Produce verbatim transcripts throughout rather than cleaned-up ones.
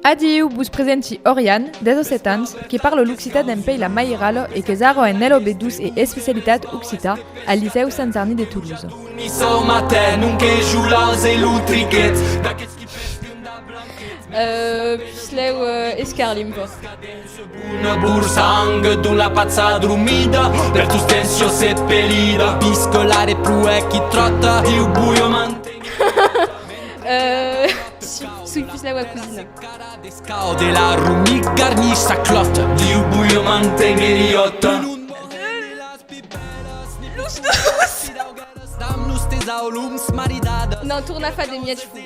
Adiu, vos presenti Oriane, dètz-e-sèt ans, que parla l'occitan dempuèi la mairala e qu'es ara en L B dos e especialitat occitan al licèu Sant Sarnin de Tolosa. Euh, puslèu, euh, escarlimpa. Una borsanga dont la patz adromida per tostemps siá sepelida. Visca la reproèc qui tròta, Diu bolha mantenguer. Euh, si, soi puslèu a cosina. Cara d'escau de la romic garnís sa clòta, Diu bolha mantenguer iòta. Los dos! Damb los tes aulhons maridada. Non, torna far de mièg fum.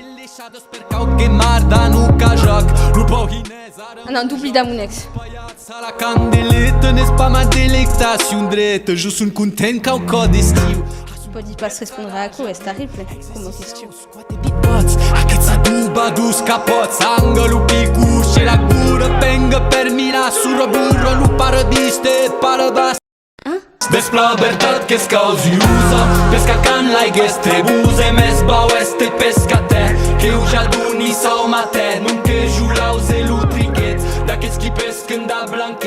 Perquau que marda no cajòc, lo pau ginès ara... Ah non, dobli da mon ex. Palhatz a la candeleta n'es pas ma delectacion dreta, jo son content quaucòp d'estiu. Pòdi pas respondre a aquò, es terrible, coma question. Quate bitpòts, aqueths adobados capòts, anga lo picosh e la gora, penga per mirar sora borra lo paradís de Palabas. Hein? Despla vertat qu'es causiusa, pesca quand l'aiga es trebusa, e mès bau èster pescatèr, que jo ja doni sau matè, non que jo lause lo triquet, d'aqueths qui pesquen da blanc.